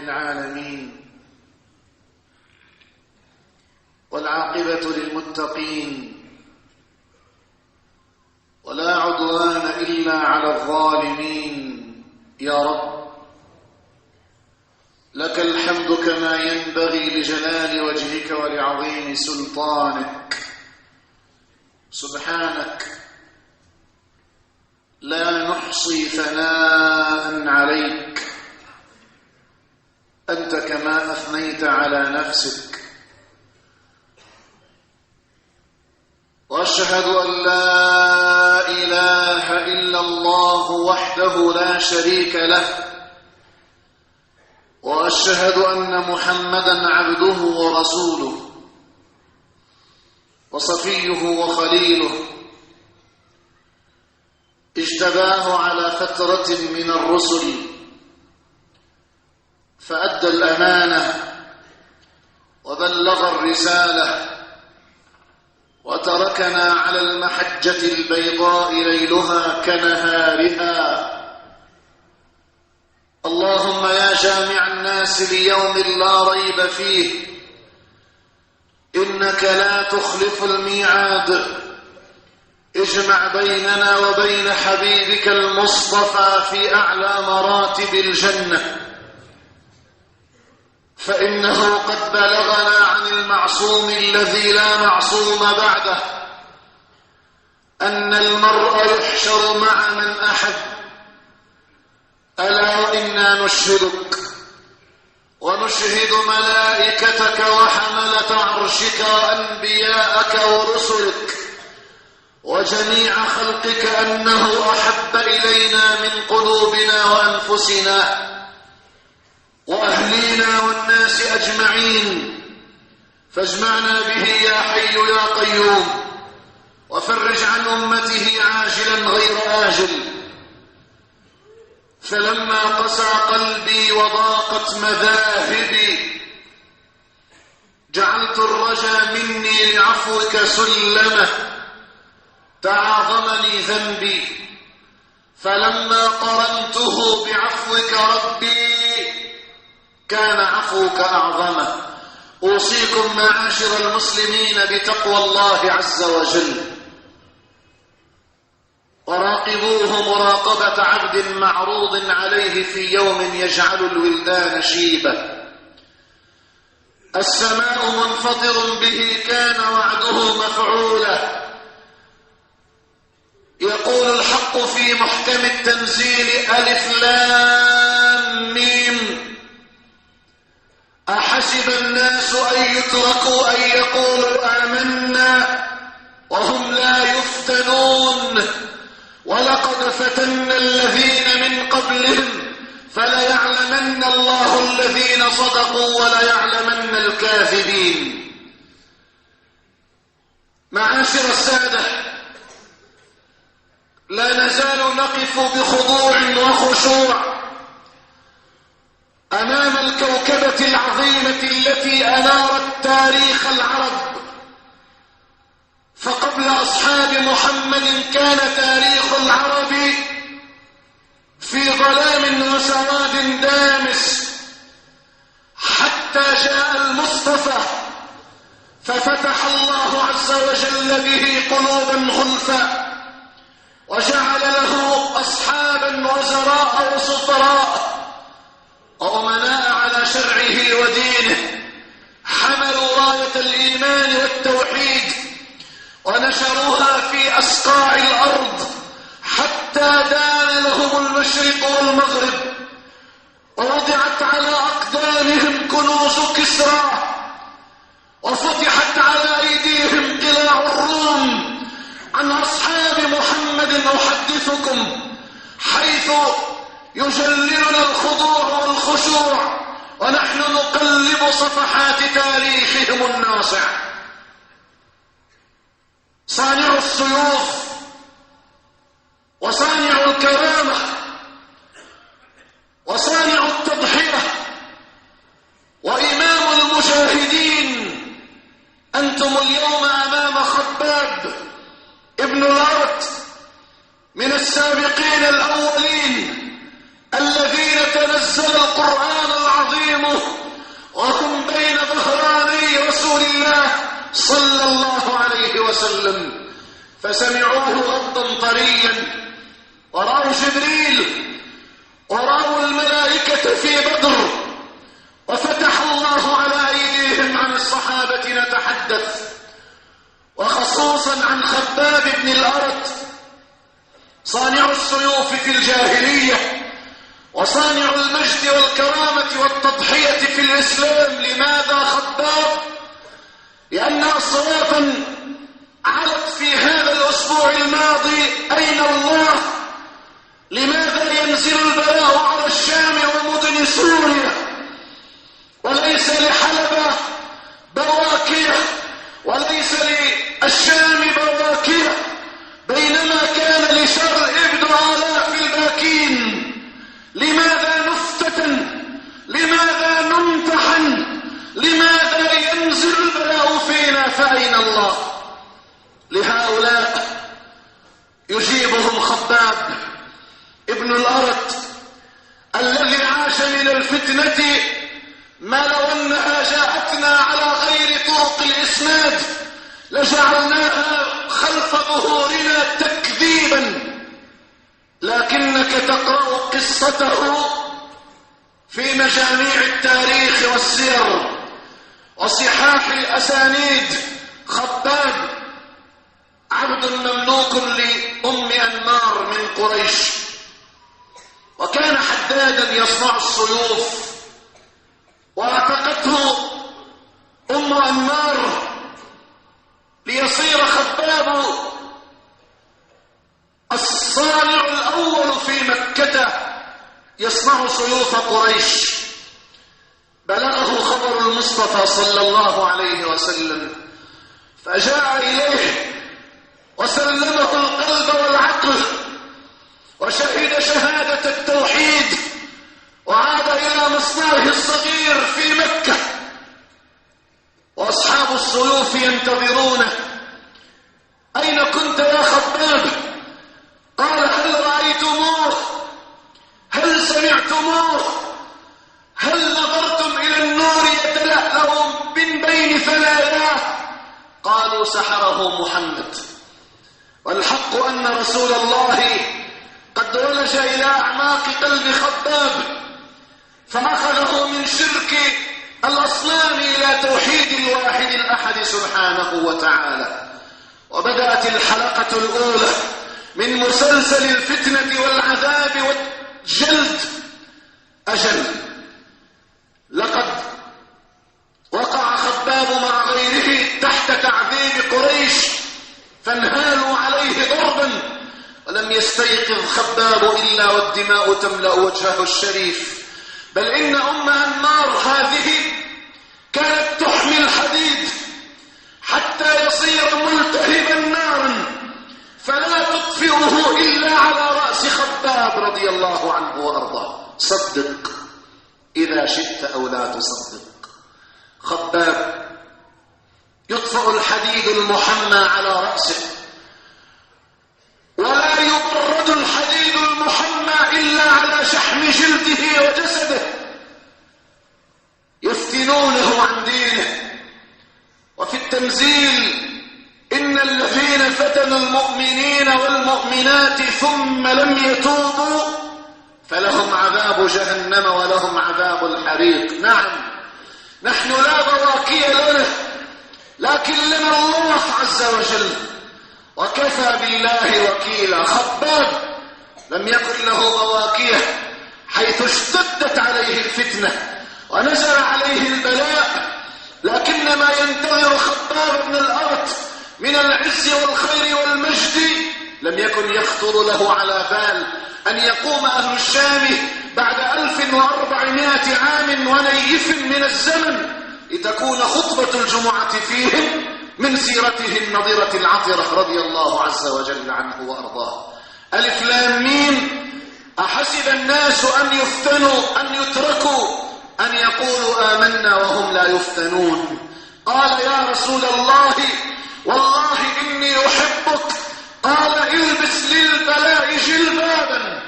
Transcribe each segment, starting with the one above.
العالمين، والعاقبة للمتقين، ولا عدوان إلا على الظالمين. يا رب لك الحمد كما ينبغي لجلال وجهك ولعظيم سلطانك. سبحانك لا نحصي ثناء عليك، أنت كما أثنيت على نفسك. وأشهد أن لا إله إلا الله وحده لا شريك له، وأشهد أن محمدا عبده ورسوله وصفيه وخليله، اجتباه على فترة من الرسل فأدى الأمانة وبلغ الرسالة وتركنا على المحجة البيضاء ليلها كنهارها. اللهم يا جامع الناس ليوم لا ريب فيه، إنك لا تخلف الميعاد، اجمع بيننا وبين حبيبك المصطفى في أعلى مراتب الجنة، فإنه قد بلغنا عن المعصوم الذي لا معصوم بعده أن المرء يحشر مع من أحب. ألا وإنا نشهدك ونشهد ملائكتك وحملة عرشك وأنبياءك ورسلك وجميع خلقك أنه أحب إلينا من قلوبنا وأنفسنا وأهلينا والناس أجمعين، فاجمعنا به يا حي يا قيوم، وفرج عن أمته عاجلا غير آجل. فلما قسى قلبي وضاقت مذاهبي، جعلت الرجا مني لعفوك سلمة، تعاظمني ذنبي، فلما قرنته بعفوك ربي كان عفوك أعظمه. أوصيكم معاشر المسلمين بتقوى الله عز وجل، وراقبوه مراقبة عبد معروض عليه في يوم يجعل الولدان شيبة. السماء منفطر به كان وعده مفعولا. يقول الحق في محكم التنزيل: ألف لام ميم، أحسب الناس أن يتركوا أن يقولوا آمنا وهم لا يفتنون، ولقد فتنا الذين من قبلهم فليعلمن الله الذين صدقوا وليعلمن الكاذبين. معاشر السادة، لا نزال نقف بخضوع وخشوع أمام الكوكبة العظيمة التي أنارت تاريخ العرب. فقبل أصحاب محمد كان تاريخ العرب في ظلام وسواد دامس، حتى جاء المصطفى ففتح الله عز وجل به قلوبا غلفا، وجعل له أصحابا وزراء وسفراء وأمناء على شرعه ودينه، حملوا راية الإيمان والتوحيد ونشروها في أصقاع الأرض حتى دان لهم المشرق والمغرب، ووضعت على أقدامهم كنوز كسرى، وفتحت على أيديهم قلاع الروم. عن أصحاب محمد أحدثكم، حيث يجللنا الخضوع والخشوع ونحن نقلب صفحات تاريخهم الناصع. صانع السيوف وصانع الكرامة وصانع التضحية وإمام المجاهدين، أنتم اليوم أمام خباب ابن الأرت من السابقين الأولين الذين تنزل القرآن العظيم رسول الله صلى الله عليه وسلم، فسمعوه غضا طريا، ورأوا جبريل ورأوا الملائكة في بدر، وفتح الله على أيديهم. عن الصحابة نتحدث، وخصوصا عن خباب بن الأرت، صانع السيوف في الجاهلية وصانع المجد والكرامة والتضحية في الإسلام. لماذا خباب؟ لأن أصواتا علت في هذا الأسبوع الماضي: أين الله؟ لماذا ينزل البلاء على الشام ومدن سوريا، وليس لحلب بواكية، وليس للشام بواكية، بينما كان لشر ابن آلاف الباكين؟ لماذا نفتتن؟ لماذا نمتحن؟ لماذا ينزل البلاء فينا؟ فأين الله؟ لهؤلاء يجيبهم خباب ابن الأرت الذي عاش من الفتنة ما لو أنها جاءتنا على غير طرق الإسناد لجعلناها خلف ظهورنا تكذيبا، لكنك تقرأ قصته في مجاميع التاريخ والسير وصحاح الأسانيد. خباب عبد مملوك لأم أنمار من قريش، وكان حدادا يصنع السيوف، واعتقته أم أنمار ليصير خباب الصانع الأول في مكة يصنع سيوف قريش. بلغه خبر المصطفى صلى الله عليه وسلم، فجاء إليه وسلمه القلب والعقل، وشهد شهادة التوحيد، وعاد إلى مصنعه الصغير في مكة، وأصحاب السيوف ينتظرونه. أين كنت يا خباب؟ قال: هل رأيتموه؟ هل سمعتموه؟ هل نظرتم إلى النور يتلألأ من بين ثناياه؟ قالوا: سحره محمد. والحق أن رسول الله قد ولج إلى أعماق قلب خباب، فأخذه من شرك الأصنام إلى توحيد الواحد الأحد سبحانه وتعالى. وبدأت الحلقة الأولى من مسلسل الفتنة والعذاب والجلد. أجل، لقد وقع خباب مع غيره تحت تعذيب قريش، فانهالوا عليه ضربا، ولم يستيقظ خباب إلا والدماء تملأ وجهه الشريف. بل إن أم أنمار هذه كانت تحمي الحديد حتى يصير ملتهبا نارا، فلا تطفئه إلا على رأس خباب رضي الله عنه وأرضاه. صدق إذا شئت أو لا تصدق، خباب يطفأ الحديد المحمى على رأسه، ولا يبرد الحديد المحمى إلا على شحم جلده وجسده، يفتنونه عن دينه. وفي التنزيل: إن الذين فتنوا المؤمنين والمؤمنات ثم لم يتوبوا فلهم عذاب جهنم ولهم عذاب الحريق. نعم، نحن لا بواكي لنا، لكن لنا الله عز وجل، وكفى بالله وكيلا. خباب لم يكن له بواكيه حيث اشتدت عليه الفتنة ونزل عليه البلاء، لكن ما ينتظر خباب بن الأرت من العز والخير والمجد لم يكن يخطر له على بال أن يقوم أهل الشام بعد 1400 عام ونيف من الزمن لتكون خطبة الجمعة فيهم من سيرته النضرة العطرة رضي الله عز وجل عنه وأرضاه. ألف لام ميم، أحسب الناس أن يفتنوا أن يتركوا أن يقولوا آمنا وهم لا يفتنون. قال: يا رسول الله والله إني أحبك. قال: البس للبلاء جلبابا.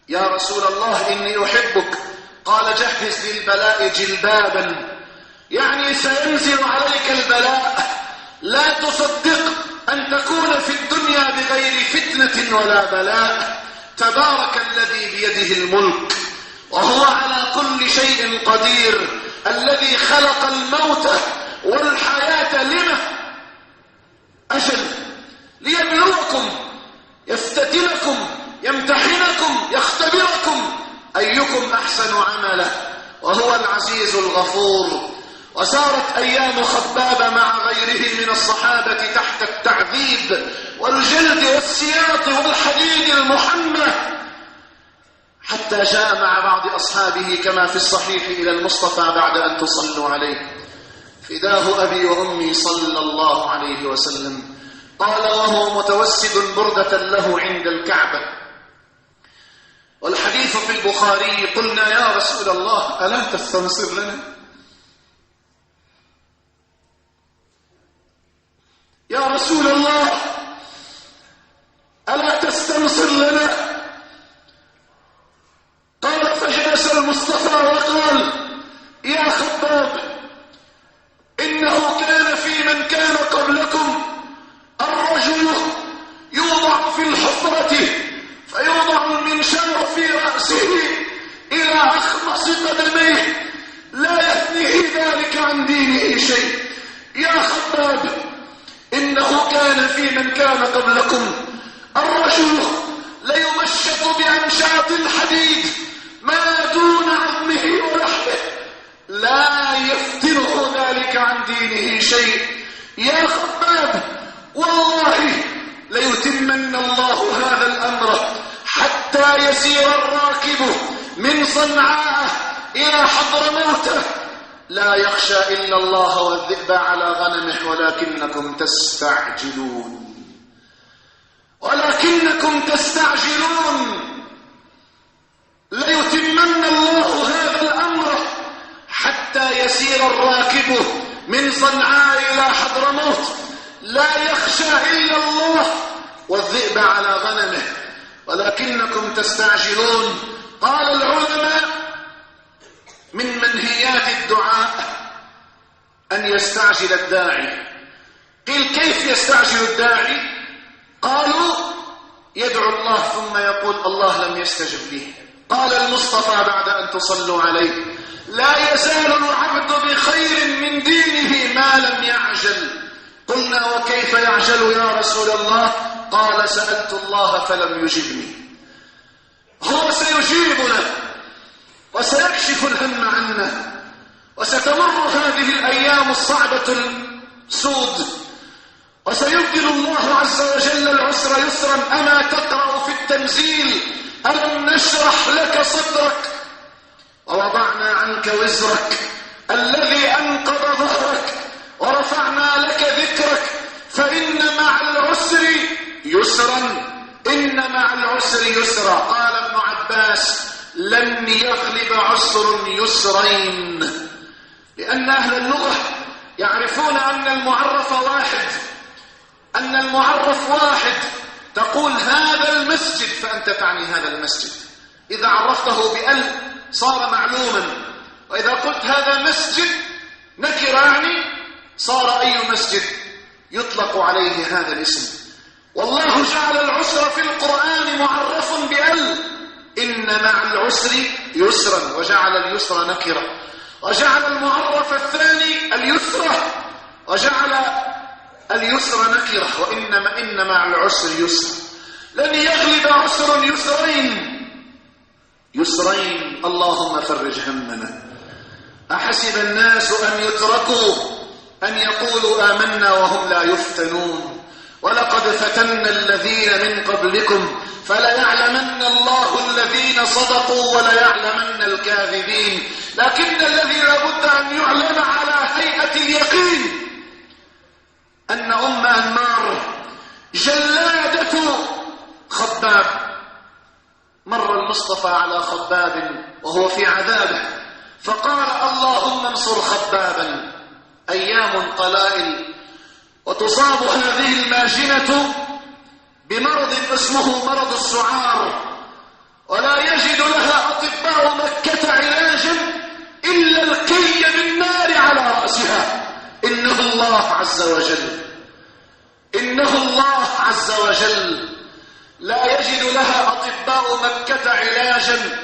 يا رسول الله إني أحبك. قال: جهز للبلاء جلبابا. يعني سينزل عليك البلاء. لا تصدق أن تكون في الدنيا بغير فتنة ولا بلاء. تبارك الذي بيده الملك وهو على كل شيء قدير، الذي خلق الموت والحياة لما؟ أجل ليبلوكم، يفتتنكم، يمتحنكم، يختبركم أيكم أحسن عملا، وهو العزيز الغفور. وسارت أيام خباب مع غيره من الصحابة تحت التعذيب والجلد والسياط والحديد المحمى، حتى جاء مع بعض أصحابه كما في الصحيح إلى المصطفى بعد أن تصلوا عليه، فداه أبي وأمي صلى الله عليه وسلم. قال وهو متوسد بردة له عند الكعبة، والحديث في البخاري: قلنا يا رسول الله ألا تستنصر لنا؟ يا رسول الله ألا تستنصر لنا؟ قال فجلس المصطفى وقال: يا خباب، إنه كان في من كان قبلكم الرجل يوضع في الحفرة فيوضع المنشار في رأسه إلى أخمص قدميه لا يثنيه ذلك عن دينه شيء. يا خباب، إنه كان في من كان قبلكم الرجل ليمشط بأمشاط الحديد ما دون عظمه ولحمه لا يفتنه ذلك عن دينه شيء. يا خباب، والله ليتمن الله هذا الأمر حتى يسير الراكب من صنعاء إلى حضرموت لا يخشى إلا الله والذئب على غنمه، ولكنكم تستعجلون، ولكنكم تستعجلون. ليتمن الله هذا الأمر حتى يسير الراكب من صنعاء إلى حضرموت لا يخشى إلا الله والذئب على غنمه، ولكنكم تستعجلون. قال العلماء: من منهيات الدعاء أن يستعجل الداعي. قيل: كيف يستعجل الداعي؟ قالوا: يدعو الله ثم يقول الله لم يستجب لي. قال المصطفى بعد أن تصلوا عليه: لا يزال العبد بخير من دينه ما لم يعجل. قلنا: وكيف يعجل يا رسول الله؟ قال: سألت الله فلم يجبني. هو سيجيبنا وسيكشف الهم عنا، وستمر هذه الأيام الصعبة السود، وسيبدل الله عز وجل العسر يسرا. أما تقرأ في التنزيل: ألم نشرح لك صدرك ووضعنا عنك وزرك الذي أنقض ظهرك ورفعنا لك ذكرك، فإن مع العسر يسرا، إن مع العسر يسرا. قال ابن عباس: لن يغلب عسر يسرين، لأن أهل اللغة يعرفون أن المعرف واحد، أن المعرف واحد. تقول هذا المسجد فأنت تعني هذا المسجد، إذا عرفته بأل صار معلوما، وإذا قلت هذا مسجد نكرة يعني صار أي مسجد يطلق عليه هذا الاسم. والله جعل العسر في القرآن معرف بأل، إن مع العسر يسرا، وجعل اليسر نكرة، وجعل المعرف الثاني اليسر، وجعل اليسر نكرة، وإنما إن مع العسر يسر. لن يغلب عسر يسرين، يسرين. اللهم فرج همنا. أحسب الناس أن يتركوا أن يقولوا آمنا وهم لا يفتنون، ولقد فتنا الذين من قبلكم فليعلمن الله الذين صدقوا وليعلمن الكاذبين. لكن الذي لابد أن يعلم على هيئة اليقين أن أم أنمار جلادة خباب. مر المصطفى على خباب وهو في عذابه فقال: اللهم انصر خبابا. أيام قلائل وتصاب هذه الماجنة بمرض اسمه مرض السعار، ولا يجد لها أطباء مكة علاجا إلا الكي بالنار على رأسها. مكة علاجا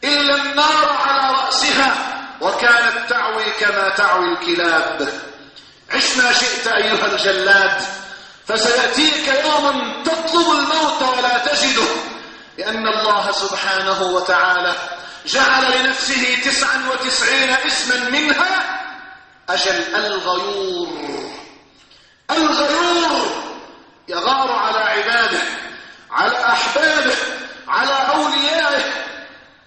إلا النار على رأسها، وكانت تعوي كما تعوي الكلاب. عش ما شئت أيها الجلاد، فسيأتيك يوم تطلب الموت ولا تجده، لأن الله سبحانه وتعالى جعل لنفسه 99 اسما منها أجل الغيور. الغيور يغار على عباده، على أحبابه، على أوليائه.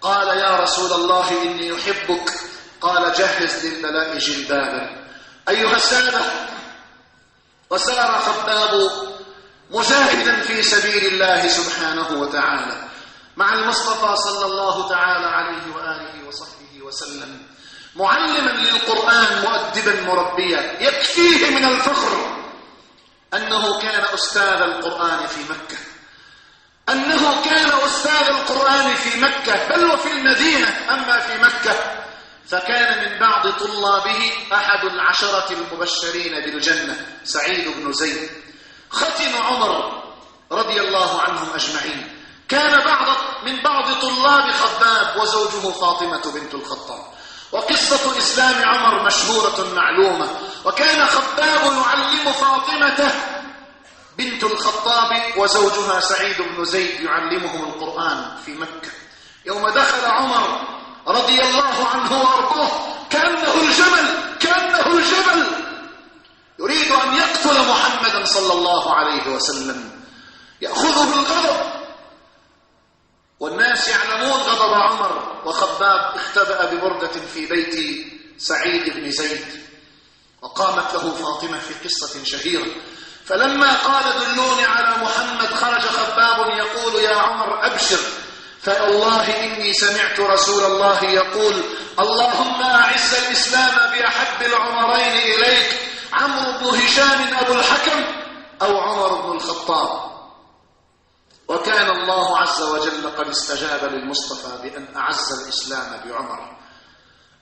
قال يا رسول الله إني أحبك، قال جهز للبلاء جلبابا. أيها السادة، وسار خباب مجاهدا في سبيل الله سبحانه وتعالى مع المصطفى صلى الله تعالى عليه وآله وصحبه وسلم، معلما للقرآن، مؤدبا مربيا. يكفيه من الفخر أنه كان أستاذ القرآن في مكة، أنه كان أستاذ القرآن في مكة بل وفي المدينة. أما في مكة فكان من بعض طلابه أحد العشرة المبشرين بالجنة، سعيد بن زيد، ختم عمر رضي الله عنهم أجمعين. كان من بعض طلاب خباب وزوجه فاطمة بنت الخطاب. وقصة إسلام عمر مشهورة معلومة. وكان خباب يعلم فاطمة بنت الخطاب وزوجها سعيد بن زيد يعلمهم القرآن في مكة. يوم دخل عمر رضي الله عنه وأرضاه كأنه الجبل، كأنه الجبل، يريد أن يقتل محمدا صلى الله عليه وسلم. يأخذه الغضب، والناس يعلمون غضب عمر. وخباب اختبأ ببردة في بيت سعيد بن زيد، وقامت له فاطمة في قصة شهيرة. فلما قال دلوني على محمد، خرج خباب يقول يا عمر أبشر، فالله إني سمعت رسول الله يقول اللهم أعز الإسلام بأحب العمرين إليك، عمرو بن هشام أبو الحكم أو عمر بن الخطاب. وكان الله عز وجل قد استجاب للمصطفى بأن أعز الإسلام بعمر،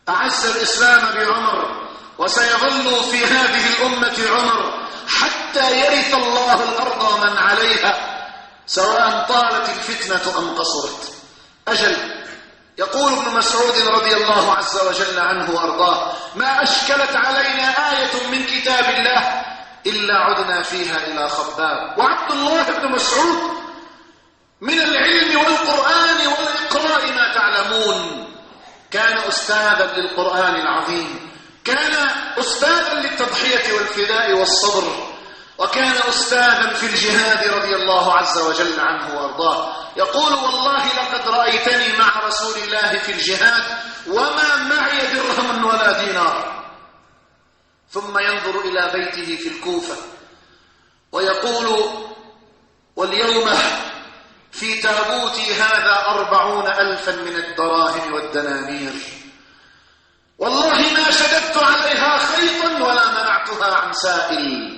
أعز الإسلام بعمر، وسيظل في هذه الأمة عمر حتى يرث الله الأرض من عليها، سواء طالت الفتنة أم قصرت. أجل، يقول ابن مسعود رضي الله عز وجل عنه وأرضاه: ما أشكلت علينا آية من كتاب الله إلا عدنا فيها إلى خباب. وعبد الله بن مسعود من العلم والقرآن والإقراء ما تعلمون، كان أستاذا للقرآن العظيم، كان أستاذا للتضحية والفداء والصبر، وكان أستاذا في الجهاد رضي الله عز وجل عنه وأرضاه. يقول: والله لقد رأيتني مع رسول الله في الجهاد وما معي درهم ولا دينار. ثم ينظر إلى بيته في الكوفة ويقول: واليوم في تابوتي هذا 40,000 من الدراهم والدنانير، والله ما شددت عليها خيطا ولا منعتها عن سائل.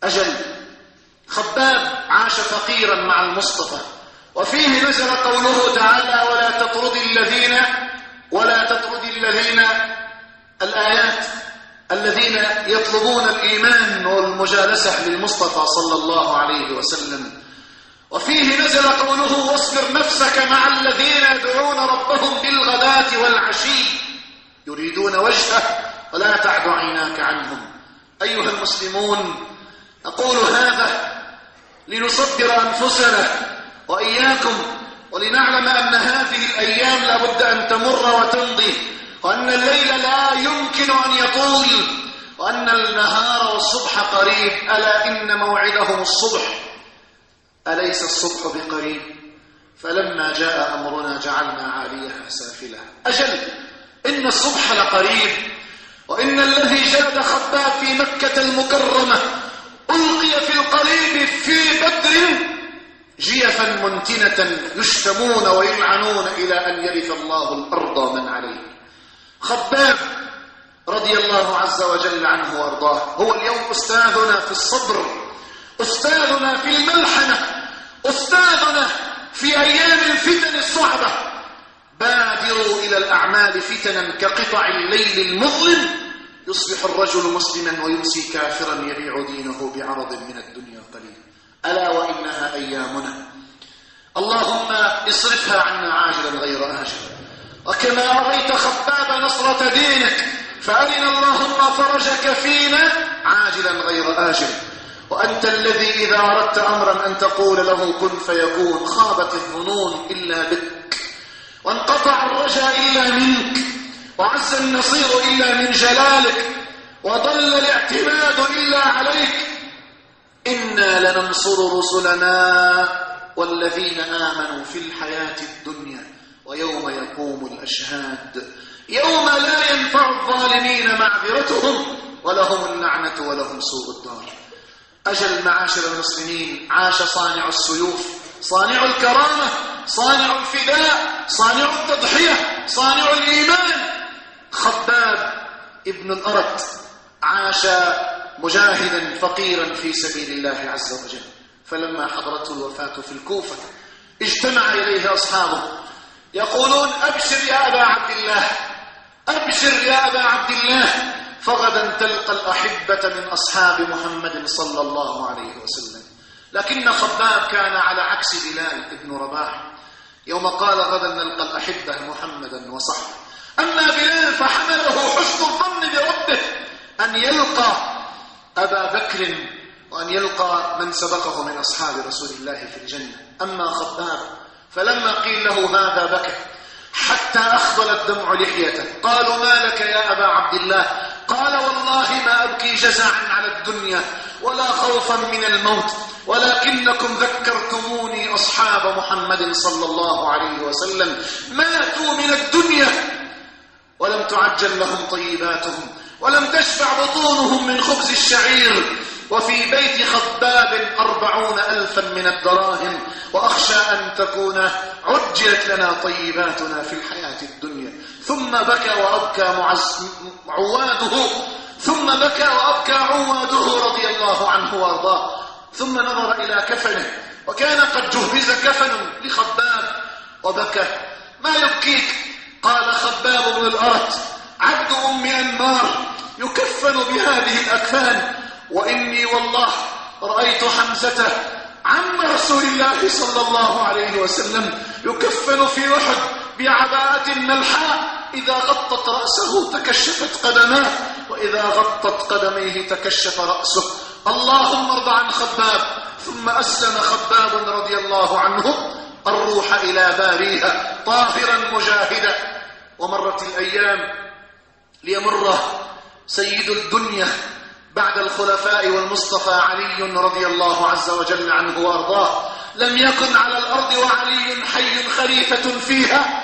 أجل، خباب عاش فقيرا مع المصطفى، وفيه نزل قوله تعالى: ولا تطرد الذين الآيات، الذين يطلبون الإيمان والمجالسة للمصطفى صلى الله عليه وسلم. وفيه نزل قوله: واصبر نفسك مع الذين يدعون ربهم بالغداة والعشي يريدون وجهه ولا تعد عيناك عنهم. أيها المسلمون، أقول هذا لنصبر أنفسنا وإياكم، ولنعلم أن هذه الأيام لابد أن تمر وتمضي، وأن الليل لا يمكن أن يطول، وأن النهار والصبح قريب. ألا إن موعدهم الصبح، أليس الصبح بقريب؟ فلما جاء أمرنا جعلنا عاليها سافلة. أجل، إن الصبح لقريب، وإن الذي جلد خباب في مكة المكرمة ألقي في القريب في بدر جيفا منتنة يشتمون ويلعنون إلى أن يرث الله الأرض من عليه. خباب رضي الله عز وجل عنه وأرضاه هو اليوم أستاذنا في الصبر، أستاذنا في الملحنة، أستاذنا في أيام الفتن الصعبة. بادروا إلى الأعمال فتنا كقطع الليل المظلم، يصبح الرجل مسلما ويمسي كافرا يبيع دينه بعرض من الدنيا قليل. ألا وإنها أيامنا. اللهم اصرفها عنا عاجلا غير آجل. وكما أريت خباب نصرة دينك فأرنا اللهم فرجك فينا عاجلا غير آجل. وأنت الذي إذا أردت أمرا أن تقول له كن فيكون. خابت الظنون إلا بك، وانقطع الرجاء إلا منك، وعز النصير إلا من جلالك، وضل الاعتماد إلا عليك. إنا لننصر رسلنا والذين آمنوا في الحياة الدنيا ويوم يقوم الأشهاد، يوم لا ينفع الظالمين معذرتهم ولهم اللعنة ولهم سوء الدار. أجل معاشر المسلمين، عاش صانع السيوف، صانع الكرامة، صانع الفداء، صانع التضحية، صانع الإيمان، خباب ابن الأرت. عاش مجاهدا فقيرا في سبيل الله عز وجل. فلما حضرته الوفاة في الكوفة اجتمع إليه أصحابه يقولون: أبشر يا أبا عبد الله، أبشر يا أبا عبد الله، فغدا تلقى الأحبة من أصحاب محمد صلى الله عليه وسلم. لكن خباب كان على عكس بلال بن رباح يوم قال غدا نلقى الأحبة محمدا وصحبه. أما بلال فحمله حسن الظن بربه أن يلقى أبا بكر وأن يلقى من سبقه من أصحاب رسول الله في الجنة. أما خباب فلما قيل له هذا بكى حتى أخضل الدمع لحيته. قالوا: ما لك يا أبا عبد الله؟ قال: والله ما أبكي جزعا على الدنيا ولا خوفا من الموت، ولكنكم ذكرتموني أصحاب محمد صلى الله عليه وسلم، ماتوا من الدنيا ولم تعجل لهم طيباتهم، ولم تشبع بطونهم من خبز الشعير، وفي بيت خباب 40,000 من الدراهم، وأخشى أن تكون عجلت لنا طيباتنا في الحياة الدنيا. ثم بكى وأبكى عواده، ثم بكى وأبكى عواده رضي الله عنه وأرضاه. ثم نظر إلى كفنه، وكان قد جهز كفن لخباب، وبكى. ما يبكيك؟ قال: خباب بن الأرت عبد أم أنمار يكفن بهذه الأكفان، وإني والله رأيت حمزة عم رسول الله صلى الله عليه وسلم يكفن في أحد بعباءة ملحاء، إذا غطت رأسه تكشفت قدماه، وإذا غطت قدميه تكشف رأسه. اللهم ارض عن خباب. ثم أسلم خباب رضي الله عنه الروح إلى باريها طاهرا مجاهدا. ومرت الأيام ليمره سيد الدنيا بعد الخلفاء والمصطفى علي رضي الله عز وجل عنه وأرضاه. لم يكن على الأرض وعلي حي خليفة فيها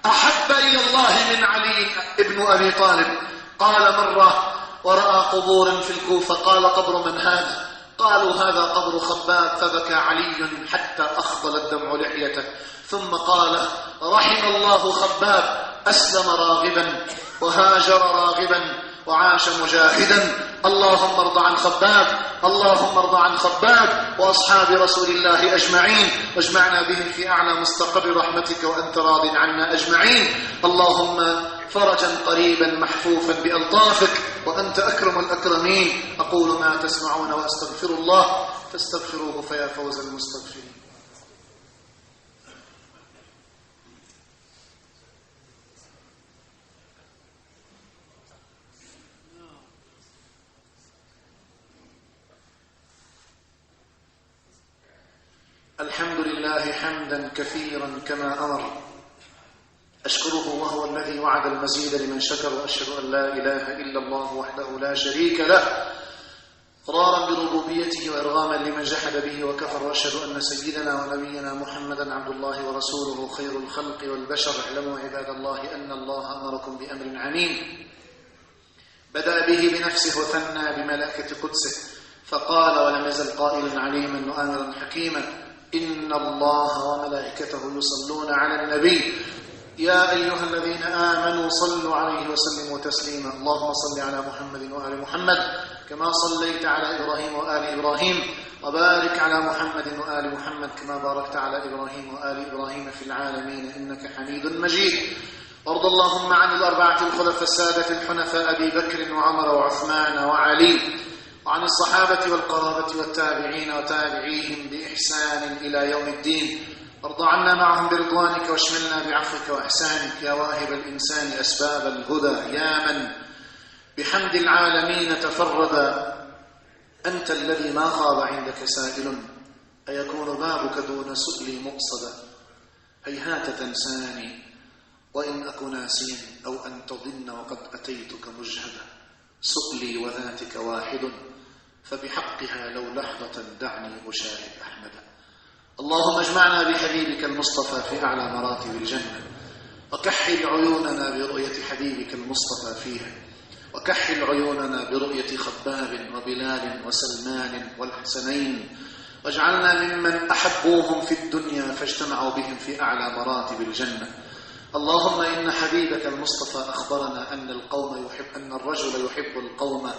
أحب إلى الله من علي ابن أبي طالب. قال مرة ورأى قبورا في الكوفة، قال: قبر من هذا؟ قالوا: هذا قبر خباب. فبكى علي حتى أخضل الدمع لحيته، ثم قال: رحم الله خباب، أسلم راغبا وهاجر راغبا وعاش مجاهدا. اللهم ارض عن خباب، اللهم ارض عن خباب وأصحاب رسول الله أجمعين، واجمعنا بهم في أعلى مستقر رحمتك وأنت راض عنا أجمعين. اللهم فرجا قريبا محفوفا بألطافك وأنت أكرم الأكرمين. أقول ما تسمعون وأستغفر الله فاستغفروه فيا فوز المستغفرين. الحمد لله حمدا كثيرا كما أمر، أشكره وهو الذي وعد المزيد لمن شكر، وأشهد أن لا إله إلا الله وحده لا شريك له إقرارا بربوبيته وإرغاما لمن جحد به وكفر، وأشهد أن سيدنا ونبينا محمدا عبد الله ورسوله خير الخلق والبشر. اعلموا عباد الله أن الله أمركم بأمر عميم بدأ به بنفسه وثنى بملائكة قدسه، فقال ولم يزل قائلا عليما وآمرا حكيما: إن الله وملائكته يصلون على النبي يا أيها الذين آمنوا صلوا عليه وسلموا تسليما. اللهم صل على محمد وآل محمد كما صليت على إبراهيم وآل إبراهيم، وبارك على محمد وآل محمد كما باركت على إبراهيم وآل إبراهيم في العالمين إنك حميد مجيد. وارض اللهم عن الأربعة الخلفاء السادة الحنفاء أبي بكر وعمر وعثمان وعلي، وعن الصحابة والقرابة والتابعين وتابعيهم بإحسان إلى يوم الدين. وارض عنا معهم برضوانك، واشملنا بعفوك وإحسانك. يا واهب الإنسان أسباب الهدى، يا من بحمد العالمين تفرد، أنت الذي ما خاب عندك سائل، أيكون بابك دون سؤلي مقصدا؟ هيهات تنساني وإن أك ناسيا، أو أن تضن وقد أتيتك مجهدا. سؤلي وذاتك واحد، فبحقها لو لحظة دعني أشاهد أحمدا. اللهم اجمعنا بحبيبك المصطفى في أعلى مراتب الجنة، وكحل عيوننا برؤية حبيبك المصطفى فيها، وكحل عيوننا برؤية خباب وبلال وسلمان والحسنين، واجعلنا ممن أحبوهم في الدنيا فاجتمعوا بهم في أعلى مراتب الجنة. اللهم إن حبيبك المصطفى أخبرنا أن القوم يحب أن الرجل يحب القوم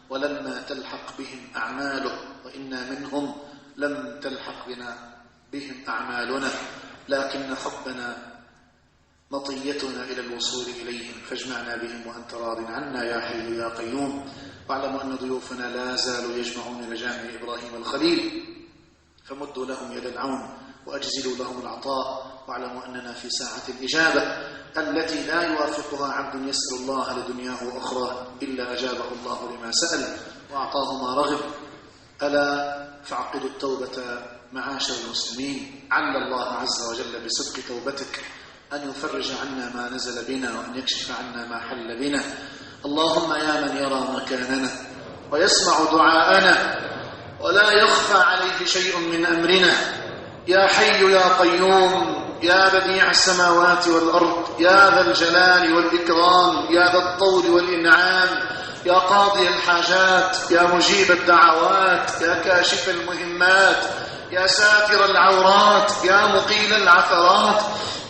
ولما تلحق بهم أعماله، وإنا منهم لم تلحق بنا بهم أعمالنا، لكن حبنا مطيتنا إلى الوصول إليهم، فاجمعنا بهم وأنت راض عنا يا حي يا قيوم. واعلموا أن ضيوفنا لا زالوا يجمعون إلى جامع إبراهيم الخليل، فمدوا لهم يد العون وأجزلوا لهم العطاء. واعلموا أننا في ساعة الإجابة التي لا يوافقها عبد يسأل الله لدنياه وأخراه إلا أجابه الله لما سأل وأعطاه ما رغب. ألا فاعقدوا التوبة معاشر المسلمين، عل الله عز وجل بصدق توبتك أن يفرج عنا ما نزل بنا، وأن يكشف عنا ما حل بنا. اللهم يا من يرى مكاننا ويسمع دعاءنا ولا يخفى عليه شيء من أمرنا، يا حي يا قيوم، يا بديع السماوات والأرض، يا ذا الجلال والإكرام، يا ذا الطول والإنعام، يا قاضي الحاجات، يا مجيب الدعوات، يا كاشف المهمات، يا ساتر العورات، يا مقيل العثرات،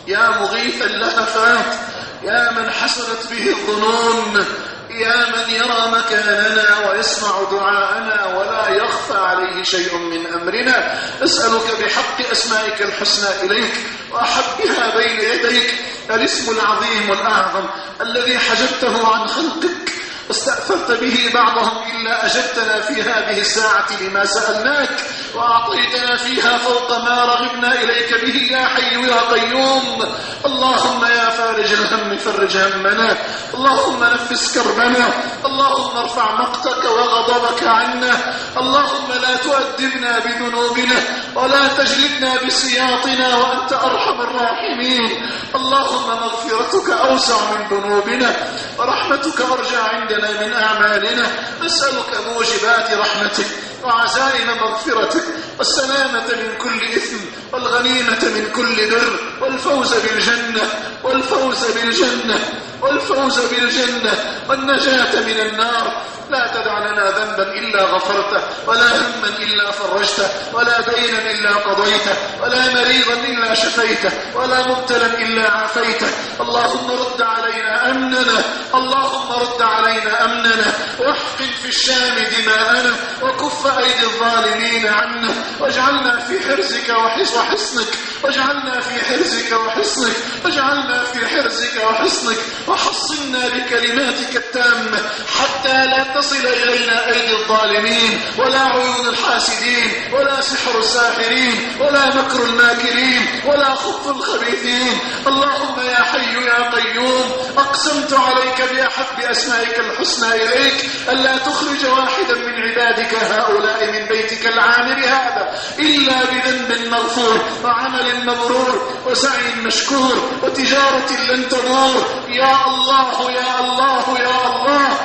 يا مغيث اللهفات، يا من حسنت به الظنون، يا من يرى مكاننا ويسمع دعاءنا ولا يخفى عليه شيء من أمرنا، أسألك بحق أسمائك الحسنى إليك وأحبها بين يديك، الاسم العظيم الأعظم الذي حجبته عن خلقك واستأثرت به بعضهم إلا أجبتنا في هذه الساعة لما سألناك، وأعطيتنا فيها فوق ما رغبنا إليك به يا حي يا قيوم. اللهم يا فارج الهم فرج همنا، اللهم نفس كربنا، اللهم ارفع مقتك وغضبك عنا، اللهم لا تؤدبنا بذنوبنا ولا تجلدنا بسياطنا وأنت أرحم الراحمين. اللهم مغفرتك أوسع من ذنوبنا ورحمتك أرجى عندنا من أعمالنا. نسألك موجبات رحمتك وعزائم مغفرتك والسلامة من كل إثم والغنيمة من كل بر والفوز بالجنة والفوز بالجنة والفوز بالجنة والنجاة من النار. لا تدع لنا ذنبا إلا غفرته، ولا هما إلا فرجته، ولا دينا إلا قضيته، ولا مريضا إلا شفيته، ولا مبتلا إلا عافيته. اللهم رد علينا أمننا، اللهم رد علينا أمننا، واحقن في الشام دماءنا، وكف أيدي الظالمين عنا، واجعلنا في حرزك وحصنك، واجعلنا في حرزك وحصنك، واجعلنا في حرزك وحصنك، وحصنا بكلماتك التامة حتى لا تصل إلينا أيدي الظالمين، ولا عيون الحاسدين، ولا سحر الساحرين، ولا مكر الماكرين، ولا خبث الخبيثين. اللهم يا حي يا قيوم، أقسمت عليك بأحب أسمائك الحسنى إليك ألا تخرج واحدا من عبادك هؤلاء من بيتك العامر هذا إلا بذنب مغفور وعمل مبرور وسعي مشكور وتجارة لن تبور. يا الله يا الله يا الله،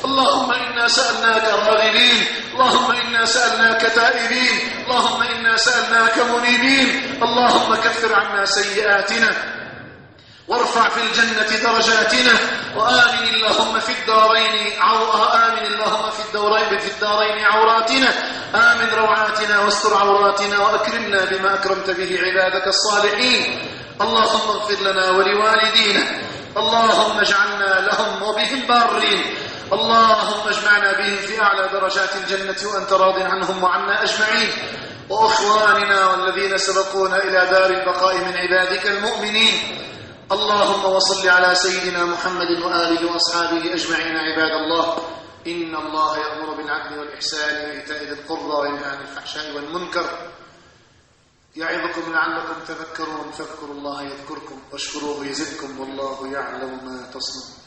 اللهم إنا سألناك راغبين، اللهم إنا سألناك تائبين، اللهم إنا سألناك منيبين. اللهم كفر عنا سيئاتنا وارفع في الجنة درجاتنا، وآمن اللهم في الدارين آمن اللهم في الدارين عوراتنا، آمن روعاتنا واستر عوراتنا، وأكرمنا بما أكرمت به عبادك الصالحين. اللهم اغفر لنا ولوالدينا، اللهم اجعلنا لهم وبهم بارين، اللهم اجمعنا بهم في أعلى درجات الجنة وأنت راض عنهم وعنا أجمعين، وأخواننا والذين سبقونا إلى دار البقاء من عبادك المؤمنين. اللهم وصل على سيدنا محمد وآله وأصحابه أجمعين. عباد الله، إن الله يأمر بالعدل والإحسان وإيتاء ذي القربى وينهى عن الفحشاء والمنكر يعظكم لعلكم تذكرون. فاذكروا الله يذكركم واشكروه يزدكم، والله يعلم ما تصنعون.